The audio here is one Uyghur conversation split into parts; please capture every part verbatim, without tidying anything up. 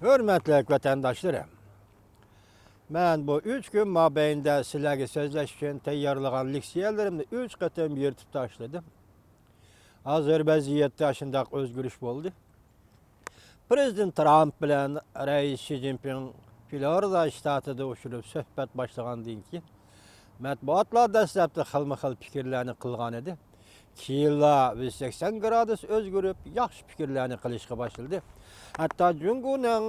ھۆرمەتلىك ۋەتەنداشلىرىم، مەن بۇ ئۈچ كۈن مابەينىدە سىلەرگە سۆزلەش ئۈچۈن تەييارلىغان لېكسىيەلىرىمنى ئۈچ قېتىم يىرتىپ تاشلىدىم. ھازىر ۋەزىيەتتە شۇنداق ئۆزگىرىش بولدى. پىرېزىدېنت ترامپ بىلەن رەئىس شى جىنپىڭ فلورىدا شتاتىدا ئۇچرىشىپ سۆھبەت باشلىغاندىن كېيىن، مەتبۇئاتلار دەسلەپتە خىلمۇ خىل پىكىرلەرنى قىلغان ئىدى. كېيىنلا يۈز سەكسەن گرادۇس ئۆزگىرىپ، ياخشى پىكىرلەرنى قىلىشقا باشلىدى. ھەتتا جۇڭگونىڭ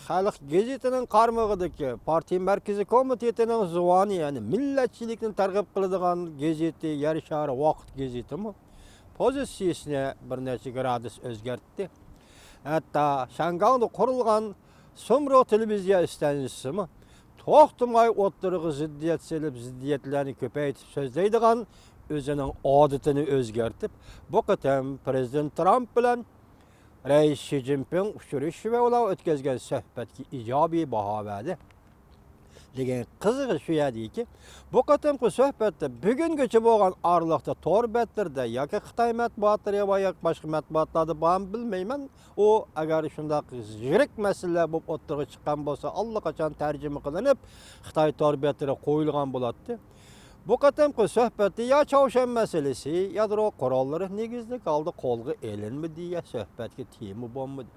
خەلق گېزىتىنىڭ قارمىقىدىكى پارتىيە مەركىزىي كومىتېتىنىڭ زۇۋانى، يەنى مىللەتچىلىكنى تەرغىب قىلىدىغان گېزىتى يەر شارى ۋاقىت گېزىتىمۇ پوزىتسىيىسىنى بىر نەچچە گرادۇس ئۆزگەرتتى. ھەتتا شياڭگاڭدا قۇرۇلغان سۇمرۇغ تېلېۋىزىيە ئىستانسىسىمۇ توختىماي ئوتتۇرىغا زىددىيەت سېلىپ، زىددىيەتلەرنى كۆپەيتىپ سۆزلەيدىغان ئۆزىنىڭ ئادىتىنى ئۆزگەرتىپ، بۇ قېتىم پىرېزىدېنت ترامپ بىلەن رەئىس شى جىنپىڭ ئۇچرىشىشى ۋە ئۇلار ئۆتكۈزگەن سۆھبەتكە ئىجابىي باھا بەردى. لېكىن قىزىقى شۇ يەردىكى، بۇ قېتىمقى سۆھبەتتە بۈگۈنگىچە بولغان ئارىلىقتا تور بەتلىرىدە ياكى خىتاي مەتبۇئاتلىرى ۋە ياكى باشقا مەتبۇئاتلاردا بارمۇ بىلمەيمەن، ئۇ ئەگەر شۇنداق يىرىك مەسىلىلەر بولۇپ ئوتتۇرىغا چىققان بولسا، ئاللىقاچان تەرجىمە قىلىنىپ، خىتاي تور بەتلىرىگە قويۇلغان بولاتتى. بۇ قېتىمقى سۆھبەتتە يا چاۋشيەن مەسىلىسى، يادرو قوراللىرى نېگىزلىك ھالدا قولغا ئېلىنمىدى، يا سۆھبەتكە تېما بولمىدى.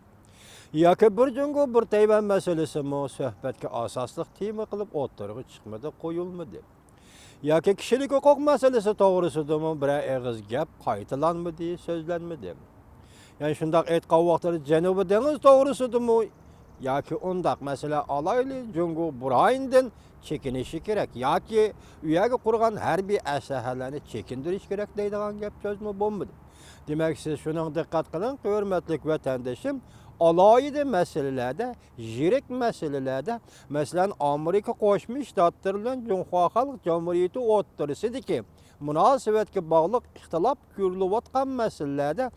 ياكى بىر جۇڭگو، بىر تەيۋەن مەسىلىسىمۇ سۆھبەتكە ئاساسلىق تېما قىلىپ ئوتتۇرىغا چىقمىدى، قويۇلمىدى. ياكى كىشىلىك ھوقۇق مەسىلىسى توغرىسىدىمۇ بىرەر ئېغىز گەپ قايتىلانمىدى، سۆزلەنمىدى. يەنى شۇنداق ئېيتقان ۋاقتىدا جەنۇبىي دېڭىز توغرىسىدىمۇ ياكى ئۇنداق مەسىلە ئالايلى، جۇڭگو بۇرھاندىن چېكىنىشى كېرەك ياكى ئۇ يەرگە قۇرغان ھەربىي ئەسلىھەلەرنى چېكىندۈرۈش كېرەك دەيدىغان گەپ سۆزمۇ بولمىدى. دېمەك، سىز شۇنىڭغا دىققەت قىلىڭ، ھۆرمەتلىك ۋەتەندىشىم، ئالاھىدە مەسىلىلەردە، يىرىك مەسىلىلەردە، مەسىلەن، ئامېرىكا قوشما شتاتلىرى بىلەن جۇڭخۇا خەلق جۇمھۇرىيىتى ئوتتۇرىسىدىكى مۇناسىۋەتكە باغلىق ئىختىلاپ كۆرۈلۈۋاتقان مەسىلىلەردە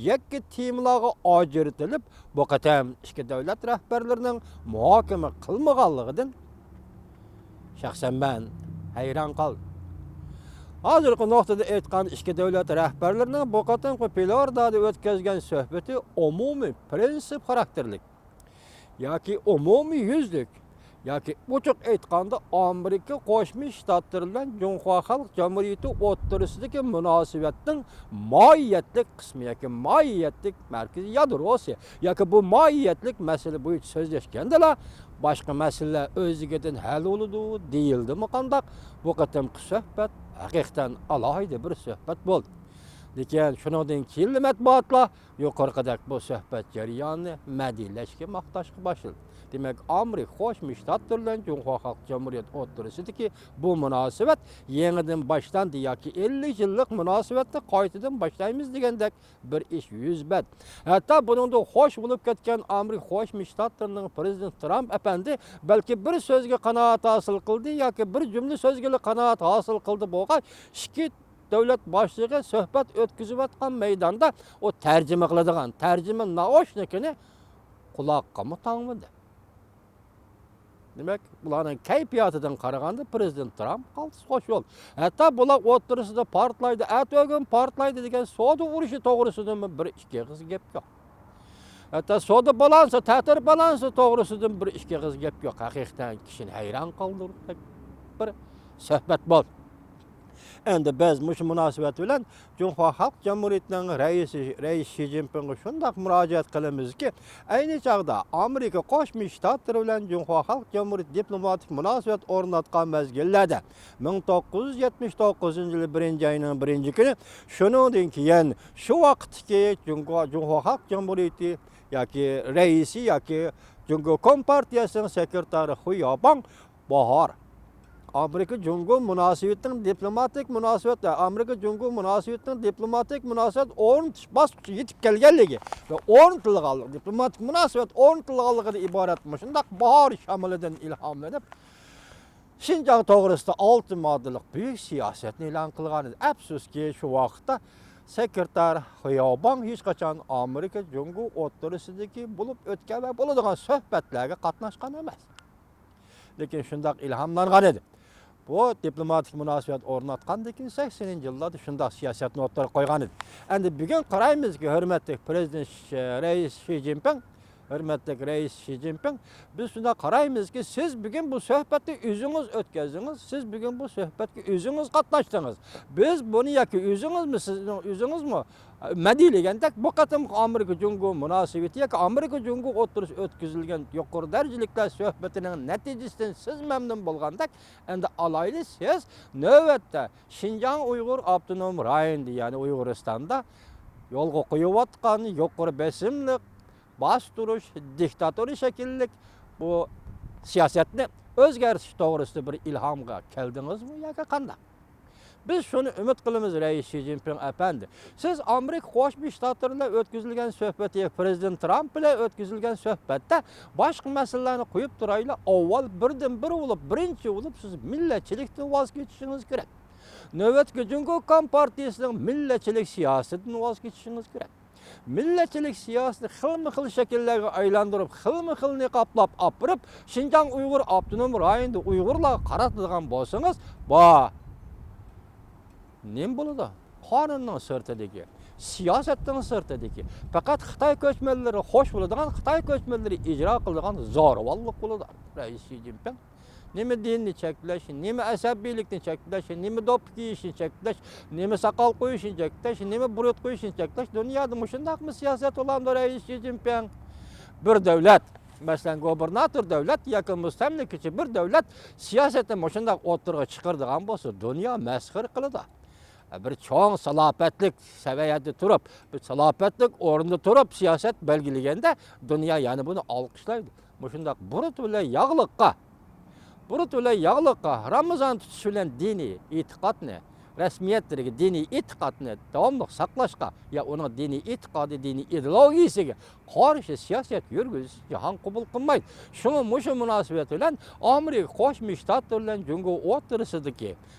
يەككە تېمىلارغا ئاجرىتىلىپ، بۇ قېتىم ئىككى دۆلەت رەھبەرلىرىنىڭ مۇھاكىمە قىلمىغانلىقىدىن شەخسەن مەن ھەيران قالدىم. ھازىرقى نۇقتىدا ئېيتقان ئىككى دۆلەت رەھبەرلىرىنىڭ بۇ قېتىمقى فلورىدادا ئۆتكۈزگەن سۆھبىتى ئومۇمىي پىرىنسىپ خاراكتېرلىك ياكى ئومۇميۈزلۈك ياكى ئوچۇق ئېيتقاندا ئامېرىكا قوشما شتاتلىرى بىلەن جۇڭخۇا خەلق جۇمھۇرىيىتى ئوتتۇرىسىدىكى مۇناسىۋەتنىڭ ماھىيەتلىك قىسمى ياكى ماھىيەتلىك مەركىزىي يادروسى ياكى بۇ ماھىيەتلىك مەسىلە بويىچە سۆزلەشكەندىلا باشقا مەسىلىلەر ئۆزلۈكىدىن ھەل بولىدۇ دېيىلدىمۇ قانداق؟ بۇ قېتىمقى سۆھبەت ھەقىقەتەن ئالاھىدە بىر سۆھبەت بولدى. لېكىن شۇنىڭدىن كېيىنلا مەتبۇئاتلار يۇقىرىقىدەك بۇ سۆھبەت جەريانىنى مەدھىيەلەشكە، ماختاشقا باشلىدى. دېمەك، ئامېرىكا قوشما شتاتلىرى بىلەن جۇڭخۇا خەلق جۇمھۇرىيىتى ئوتتۇرىسىدىكى بۇ مۇناسىۋەت يېڭىدىن باشلاندى ياكى ئەللىك يىللىق مۇناسىۋەتنى قايتىدىن باشلايمىز دېگەندەك بىر ئىش يۈز بەردى. ھەتتا بۇنىڭدىن خوش بولۇپ كەتكەن ئامېرىكا قوشما شتاتلىرىنىڭ پىرېزىدېنتى ترامپ ئەپەندى بەلكى بىر سۆزگە قانائەت ھاسىل قىلدى ياكى بىر جۈملە سۆزگىلا قانائەت ھاسىل قىلدى بولغاچ، ئىككى دۆلەت باشلىقى سۆھبەت ئۆتكۈزۈۋاتقان مەيداندا ئۇ تەرجىمە قىلىدىغان تەرجىمە نائۇشنىكىنى قۇلاققىمۇ تاڭمىدى. دېمەك، بۇلارنىڭ كەيپىياتىدىن قارىغاندا پىرېزىدېنت ترامپ قالتىس خوش يول. ھەتتا بۇلار ئوتتۇرىسىدا پارتلايدۇ، ئەتىگۈن پارتلايدۇ دېگەن سودا ئۇرۇشى توغرىسىدىمۇ بىر ئىككى ئېغىز گەپ يوق. ھەتتا سودا بالانسى، تەتۈر بالانسى توغرىسىدىن بىر ئىككى ئېغىز گەپ يوق. ھەقىقەتەن كىشىنى ھەيران قالدۇرغۇدەك بىر سۆھبەت بولدى. ئەمدى بىز مۇشۇ مۇناسىۋەت بىلەن جۇڭخۇا خەلق جۇمھۇرىيىتىنىڭ رەئىسى، رەئىس شى جىنپىڭغا شۇنداق مۇراجىئەت قىلىمىزكى، ئەينى چاغدا ئامېرىكا قوشما شتاتلىرى بىلەن جۇڭخۇا خەلق جۇمھۇرىيىتى دىپلوماتىك مۇناسىۋەت ئورناتقان مەزگىللەردە، مىڭ توققۇز يۈز يەتمىش توققۇزىنچى يىلى بىرىنچى ئاينىڭ بىرىنچى كۈنى، شۇنىڭدىن كېيىن شۇ ۋاقىتتىكى جۇڭگو، جۇڭخۇا خەلق جۇمھۇرىيىتى ياكى رەئىسى ياكى جۇڭگو كومپارتىيەسىنىڭ سېكرېتارى خۇي ياۋباڭ باھار ئامېرىكا جۇڭگو مۇناسىۋىتىنىڭ دىپلوماتىك مۇناسىۋەت، ئامېرىكا جۇڭگو مۇناسىۋىتىنىڭ دىپلوماتىك مۇناسىۋەت ئورنىتىش باسقۇچىغا يېتىپ كەلگەنلىكى ۋە ئورنىتىلغانلىقى، دىپلوماتىك مۇناسىۋەت ئورنىتىلغانلىقىدىن ئىبارەت مۇشۇنداق باھار شامىلىدىن ئىلھاملىنىپ، شىنجاڭ توغرىسىدا ئالتە ماددىلىق بۈيۈك سىياسەتنى ئېلان قىلغان ئىدى. ئەپسۇسكى، شۇ ۋاقىتتا سېكرېتار خۇياۋباڭ ھېچقاچان ئامېرىكا جۇڭگو ئوتتۇرىسىدىكى بولۇپ ئۆتكەن ۋە بولىدىغان سۆھبەتلەرگە قاتناشقان ئەمەس. لېكىن شۇنداق ئىلھاملانغان ئىدى. بۇ دىپلوماتىك مۇناسىۋەت ئورناتقاندىن كېيىن سەكسىنىنچى يىللاردا شۇنداق سىياسەتنى ئوتتۇرىغا قويغان ئىدى. ئەمدى بۈگۈن قارايمىزكى، ھۆرمەتلىك پىرېزىدېنت ش-، رەئىس شى جىنپىڭ، ھۆرمەتلىك رەئىس شى جىنپىڭ، بىز شۇنداق قارايمىزكى، سىز بۈگۈن بۇ سۆھبەتنى ئۆزىڭىز ئۆتكۈزدىڭىز، سىز بۈگۈن بۇ سۆھبەتكە ئۆزىڭىز قاتناشتىڭىز. بىز بۇنى ياكى ئۆزىڭىزمۇ، سىزنىڭ ئۆزىڭىزمۇ مەدھىيەلىگەندەك، بۇ قېتىمقى ئامېرىكا جۇڭگو مۇناسىۋىتى ياكى ئامېرىكا جۇڭگو ئوتتۇرىسىدا ئۆتكۈزۈلگەن يۇقىرى دەرىجىلىكلەر سۆھبىتىنىڭ نەتىجىسىدىن سىز مەمنۇن بولغاندەك، ئەمدى ئالايلى، سىز نۆۋەتتە شىنجاڭ ئۇيغۇر ئاپتونوم رايونىدا، يەنى ئۇيغۇرىستاندا يولغا قويۇۋاتقان يۇقىرى بېسىملىق، باستۇرۇش، دىكتاتورىي شەكىللىك بۇ سىياسەتنى ئۆزگەرتىش توغرىسىدا بىر ئىلھامغا كەلدىڭىزمۇ ياكى قانداق؟ بىز شۇنى ئۈمىد قىلىمىز، رەئىس شى جىنپىڭ ئەپەندى. سىز ئامېرىكا قوشما شتاتلىرى بىلەن ئۆتكۈزۈلگەن سۆھبەت ياكى پىرېزىدېنت ترامپ بىلەن ئۆتكۈزۈلگەن سۆھبەتتە باشقا مەسىلىلەرنى قويۇپ تۇرايلى، ئاۋۋال بىردىنبىر بولۇپ، بىرىنچى بولۇپ سىز مىللەتچىلىكتىن ۋاز كېچىشىڭىز كېرەك. نۆۋەتتىكى جۇڭگو كومپارتىيىسىنىڭ مىللەتچىلىك سىياسىتىدىن ۋاز كېچىشىڭىز كېرەك. مىللەتچىلىك سىياسىتىنى خىلمۇ خىل شەكىللەرگە ئايلاندۇرۇپ، خىلمۇ خىل نىقابلاپ ئاپىرىپ، شىنجاڭ ئۇيغۇر ئاپتونوم رايونىدا ئۇيغۇرلارغا قارىتىدىغان بولسىڭىز، بۇ نېمە بولىدۇ؟ قانۇننىڭ سىرتىدىكى، سىياسەتنىڭ سىرتىدىكى، پەقەت خىتاي كۆچمەنلىرى خوش بولىدىغان، خىتاي كۆچمەنلىرى ئىجرا قىلىدىغان زورىۋاللىق بولىدۇ، رەئىس شى جىنپىڭ. نېمە دىننى چەكلەش، نېمە ئەسەبىيلىكنى چەكلەش، نېمە دوپپا كىيىشنى چەكلەش، نېمە ساقال قويۇشنى چەكلەش، نېمە بۇرۇت قويۇشنى چەكلەش، دۇنيادا مۇشۇنداقمۇ سىياسەت بولامدۇ، رەئىس شى جىنپىڭ؟ بىر دۆلەت، مەسىلەن، گۇبېرناتور دۆلەت ياكى مۇستەملىكىچى بىر دۆلەت سىياسەتنى مۇشۇنداق ئوتتۇرىغا چىقىرىدىغان بولسا، دۇنيا مەسخىرە قىلىدۇ. بىر چوڭ سالاپەتلىك سەۋىيەدە تۇرۇپ، بىر سالاپەتلىك ئورۇندا تۇرۇپ سىياسەت بەلگىلىگەندە، دۇنيا يەنە بۇنى ئالقىشلايدۇ. مۇشۇنداق بۇرۇت بىلەن ياغلىققا، بۇرۇت بىلەن ياغلىققا، رامىزان تۇتۇش بىلەن دىنىي ئېتىقادنى، رەسمىيەتلىرىگە دىنىي ئېتىقادنى داۋاملىق ساقلاشقا، يا ئۇنىڭ دىنىي ئېتىقادى، دىنىي ئىدېئولوگىيىسىگە قارشى سىياسەت يۈرگۈزۈشنى جاھان قوبۇل قىلمايدۇ. شۇڭا مۇشۇ مۇناسىۋەت بىلەن ئامېرىكا قوشما شتاتلىرى بىلەن جۇڭگو ئوتتۇرىسىدىكى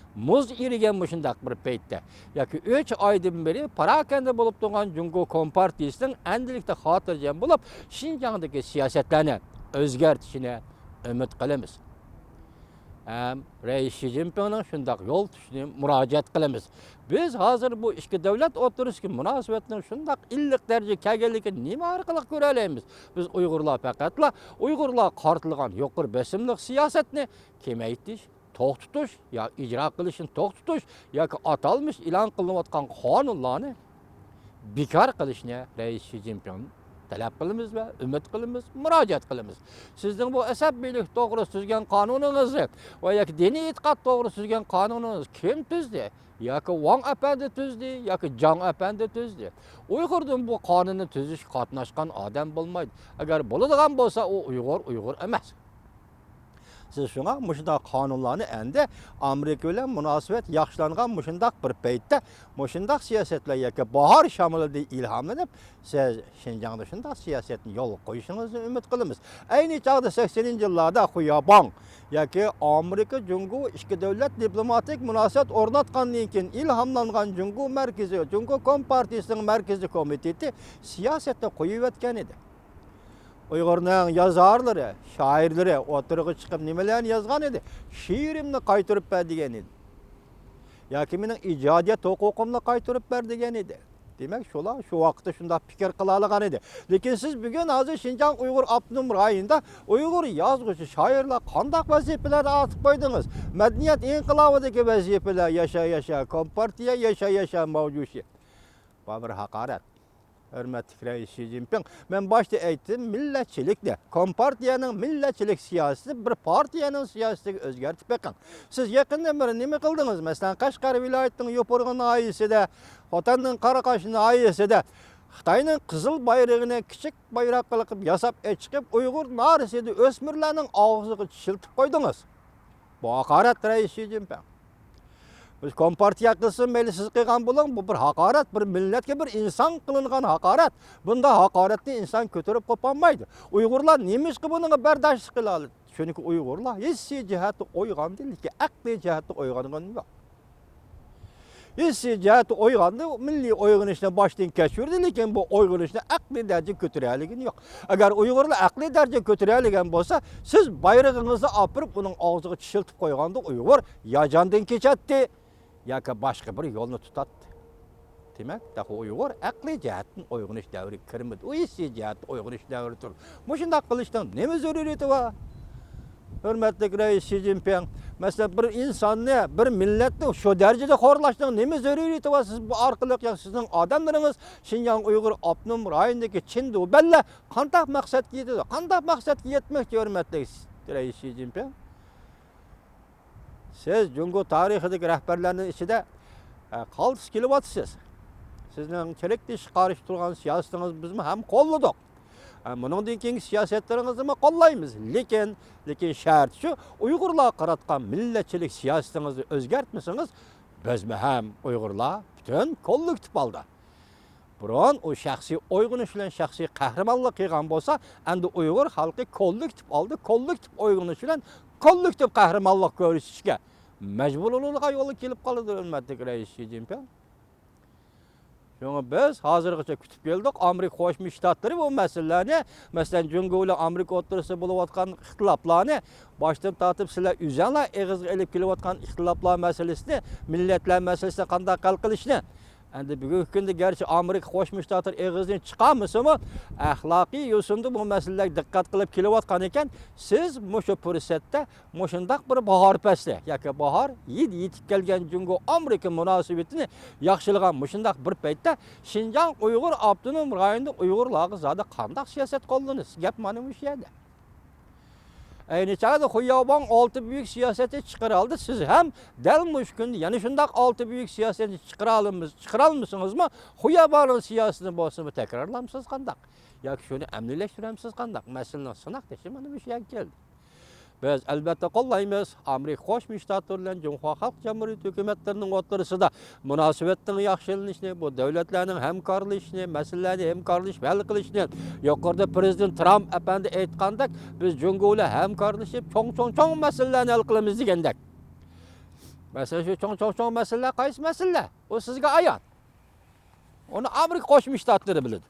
مۇز ئېرىگەن مۇشۇنداق بىر پەيتتە ياكى ئۈچ ئايدىن بېرى پاراكەندە بولۇپ تۇرغان جۇڭگو كومپارتىيىسىنىڭ ئەمدىلىكتە خاتىرجەم بولۇپ، شىنجاڭدىكى سىياسەتلەرنى ئۆزگەرتىشىنى ئۈمىد قىلىمىز. ھەم رەئىس شى جىنپىڭنىڭ شۇنداق يول تۇتۇشىنى مۇراجىئەت قىلىمىز. بىز ھازىر بۇ ئىككى دۆلەت ئوتتۇرىسىدىكى مۇناسىۋەتنىڭ شۇنداق ئىللىق دەرىجىگە كەلگەنلىكىنى نېمە ئارقىلىق كۆرەلەيمىز؟ بىز ئۇيغۇرلار پەقەتلا ئۇيغۇرلارغا قارىتىلغان يۇقىرى بېسىملىق سىياسەتنى كېمەيتىش، توختىتىش يا ئىجرا قىلىشنى توختىتىش ياكى ئاتالمىش ئېلان قىلىنىۋاتقان قانۇنلارنى بىكار قىلىشنى رەئىس شى جىنپىڭدىن تەلەپ قىلىمىز ۋە ئۈمىد قىلىمىز، مۇراجىئەت قىلىمىز. سىزنىڭ بۇ ئەسەبىيلىك توغرىسىدا تۈزگەن قانۇنىڭىزنى ۋە ياكى دىنىي ئېتىقاد توغرىسىدا تۈزگەن قانۇنىڭىزنى كىم تۈزدى؟ ياكى ۋاڭ ئەپەندى تۈزدى، ياكى جاڭ ئەپەندى تۈزدى. ئۇيغۇردىن بۇ قانۇننى تۈزۈشكە قاتناشقان ئادەم بولمايدۇ. ئەگەر بولىدىغان بولسا، ئۇ ئۇيغۇر، ئۇيغۇر ئەمەس. سىز شۇڭا مۇشۇنداق قانۇنلارنى ئەمدى ئامېرىكا بىلەن مۇناسىۋەت ياخشىلانغان مۇشۇنداق بىر پەيتتە، مۇشۇنداق سىياسەتلەر ياكى باھار شامىلىدىن ئىلھاملىنىپ، سىز شىنجاڭدا شۇنداق سىياسەتنى يولغا قويۇشىڭىزنى ئۈمىد قىلىمىز. ئەينى چاغدا سەكسىنىنچى يىللاردا خۇياباڭ ياكى ئامېرىكا جۇڭگو ئىككى دۆلەت دىپلوماتىك مۇناسىۋەت ئورناتقاندىن كېيىن ئىلھاملانغان جۇڭگو مەركىزى، جۇڭگو كومپارتىيىسىنىڭ مەركىزىي كومىتېتى سىياسەتنى قويۇۋەتكەن ئىدى. ئۇيغۇرنىڭ يازارلىرى، شائىرلىرى ئوتتۇرىغا چىقىپ نېمىلەرنى يازغان ئىدى؟ شېئىرىمنى قايتۇرۇپ بەر دېگەن ئىدى. ياكى مېنىڭ ئىجادىيەت ھوقۇقۇمنى قايتۇرۇپ بەر دېگەن ئىدى. دېمەك، شۇلار شۇ ۋاقىتتا شۇنداق پىكىر قىلالىغان ئىدى. لېكىن سىز بۈگۈن ھازىر شىنجاڭ ئۇيغۇر ئاپتونوم رايونىدا ئۇيغۇر يازغۇچى، شائىرلار قانداق ۋەزىپىلەرنى ئارتىپ قويدىڭىز؟ مەدەنىيەت ئىنقىلابىدىكى ۋەزىپىلەر، ياشا، ياشا، كومپارتىيە، ياشا، ياشا، ماۋجۇشى. بۇ بىر ھاقارەت. ھۆرمەتلىك رەئىس شى جىنپىڭ، مەن باشتا ئېيتتىم، مىللەتچىلىكنى، كومپارتىيەنىڭ مىللەتچىلىك سىياسىتى بىر پارتىيەنىڭ سىياسىتىگە ئۆزگەرتىپ بېقىڭ. سىز يېقىندىن بېرى نېمە قىلدىڭىز؟ مەسىلەن، قەشقەر ۋىلايىتىنىڭ يوپۇرغا ناھىيەسىدە، خوتەننىڭ قاراقاش ناھىيەسىدە خىتاينىڭ قىزىل بايرىقىنى كىچىك بايراق قىلىپ ياساپ ئەچىقىپ، ئۇيغۇر نارەسىدە ئۆسمۈرلەرنىڭ ئاغزىغا چىلتىپ قويدىڭىز. بۇ ھاقارەت، رەئىس شى جىنپىڭ. بىز كومپارتىيە قىلسۇن، مەيلى سىز قىلغان بولۇڭ، بۇ بىر ھاقارەت، بىر مىللەتكە، بىر ئىنسانغا قىلىنغان ھاقارەت. بۇنداق ھاقارەتنى ئىنسان كۆتۈرۈپ قوپالمايدۇ. ئۇيغۇرلار نېمىشقا بۇنىڭغا بەرداشلىق قىلالىدى؟ چۈنكى ئۇيغۇرلار ھېسسىي جەھەتتە ئويغاندى، لېكىن ئەقلىي جەھەتتە ئويغانغىنى يوق. ھېسسىي جەھەتتە ئويغاندى، مىللىي ئويغىنىشنى باشتىن كەچۈردى، لېكىن بۇ ئويغىنىشنى ئەقلىي دەرىجىگە كۆتۈرەلىگىنى يوق. ئەگەر ئۇيغۇرلار ئەقلىي دەرىجىگە كۆتۈرەلىگەن بولسا، سىز بايرىقىڭىزنى ئاپىرىپ ئۇنىڭ ئاغزىغا چىشلىتىپ قويغاندا، ئۇيغۇر يا جاندىن كېچەتتى، ياكى باشقا بىر يولنى تۇتاتتى. دېمەك، تېخى ئۇيغۇر ئەقلىي جەھەتتىن ئويغىنىش دەۋرىگە كىرمىدى. ئۇ ھېسسىي جەھەتتە ئويغىنىش دەۋرى تۇرىدۇ. مۇشۇنداق قىلىشنىڭ نېمە زۆرۈرىيىتى بار؟ ھۆرمەتلىك رەئىس شى جىنپىڭ، مەسىلەن، بىر ئىنساننى، بىر مىللەتنى شۇ دەرىجىدە خورلاشنىڭ نېمە زۆرۈرىيىتى بار؟ سىز بۇ ئارقىلىق يا سىزنىڭ ئادەملىرىڭىز شىنجاڭ ئۇيغۇر ئاپتونوم رايونىدىكى چىندۇبەنلەر قانداق مەقسەتكە يېتىدۇ؟ قانداق مەقسەتكە يەتمەكچى، ھۆرمەتلىك رەئىس شى جىنپىڭ؟ سىز جۇڭگو تارىخىدىكى رەھبەرلەرنىڭ ئىچىدە، ئە، قالتىس كېلىۋاتىسىز. سىزنىڭ چىرىكلىشىشقا قارشى تۇرغان سىياسىتىڭىزنى بىزمۇ ھەم قوللىدۇق. ئە، بۇنىڭدىن كېيىنكى سىياسەتلىرىڭىزنىمۇ قوللايمىز. لېكىن، لېكىن شەرت شۇ، ئۇيغۇرلارغا قاراتقان مىللەتچىلىك سىياسىتىڭىزنى ئۆزگەرتمىسىڭىز، بىزمۇ ھەم ئۇيغۇرلار پۈتۈن كوللېكتىپ ھالدا بۇرۇن ئۇ شەخسىي ئويغىنىش بىلەن شەخسىي قەھرىمانلىق قىلغان بولسا، ئەمدى ئۇيغۇر خەلقى كوللېكتىپ ھالدا، كوللېكتىپ ئويغىنىش بىلەن كوللېكتىپ قەھرىمانلىق كۆرسىتىشكە مەجبۇر بولىدىغان يولغا كېلىپ قالىدۇ، ھۆرمەتلىك رەئىس شى جىنپىڭ. شۇڭا بىز ھازىرغىچە كۈتۈپ كەلدۇق، ئامېرىكا قوشما شتاتلىرى بۇ مەسىلىلەرنى، مەسىلەن، جۇڭگو بىلەن ئامېرىكا ئوتتۇرىسىدا بولۇۋاتقان ئىختىلاپلارنى باشتىن تارتىپ سىلەر ئۆزۈڭلار ئېغىزغا ئېلىپ كېلىۋاتقان ئىختىلاپلار مەسىلىسىنى، مىللەتلەر مەسىلىسىنى قانداق ھەل قىلىشنى، ئەمدى بۈگۈنكى كۈندە گەرچە ئامېرىكا قوشما شتاتلىرى ئېغىزدىن چىقارمىسىمۇ، ئەخلاقىي يوسۇندا بۇ مەسىلىلەرگە دىققەت قىلىپ كېلىۋاتقان ئىكەن، سىز مۇشۇ پۇرسەتتە مۇشۇنداق بىر باھار پەسلى ياكى باھار يېتىپ كەلگەن جۇڭگو ئامېرىكا مۇناسىۋىتىنى ياخشىلىغان مۇشۇنداق بىر پەيتتە شىنجاڭ ئۇيغۇر ئاپتونوم رايونىدا ئۇيغۇرلارغا زادى قانداق سىياسەت قوللىنىسىز؟ گەپ مانا مۇشۇ يەردە. ئەينى چاغدا خۇياۋاڭ ئالتە بۈيۈك سىياسەتنى چىقىرالدى، سىز ھەم دەل مۇشۇ كۈندە يەنە شۇنداق ئالتە بۈيۈك سىياسەتنى چىقىرالمىس-، چىقىرالمىسىڭىزمۇ، خۇياۋاڭنىڭ سىياسىتىنى بولسىمۇ تەكرارلامسىز قانداق؟ ياكى شۇنى ئەمەلىيلەشتۈرەمسىز قانداق؟ مەسىلىنىڭ سىناق تېشى مانا مۇشۇ يەرگە كەلدى. بىز ئەلۋەتتە قوللايمىز. ئامېرىكا قوشما شتاتلىرى بىلەن جۇڭخۇا خەلق جۇمھۇرىيىتى ھۆكۈمەتلىرىنىڭ ئوتتۇرىسىدا مۇناسىۋەتنىڭ ياخشىلىنىشىنى، بۇ دۆلەتلەرنىڭ ھەمكارلىشىشىنى، مەسىلىلەرنى ھەمكارلىشىپ ھەل قىلىشىنى، يۇقىرىدا پىرېزىدېنت ترامپ ئەپەندى ئېيتقاندەك، بىز جۇڭگو بىلەن ھەمكارلىشىپ چوڭ، چوڭ، چوڭ مەسىلىلەرنى ھەل قىلىمىز دېگەندەك. مەسىلەن، شۇ چوڭ، چوڭ، چوڭ مەسىلىلەر قايسى مەسىلىلەر؟ ئۇ سىزگە ئايان. ئۇنى ئامېرىكا قوشما شتاتلىرى بىلىدۇ.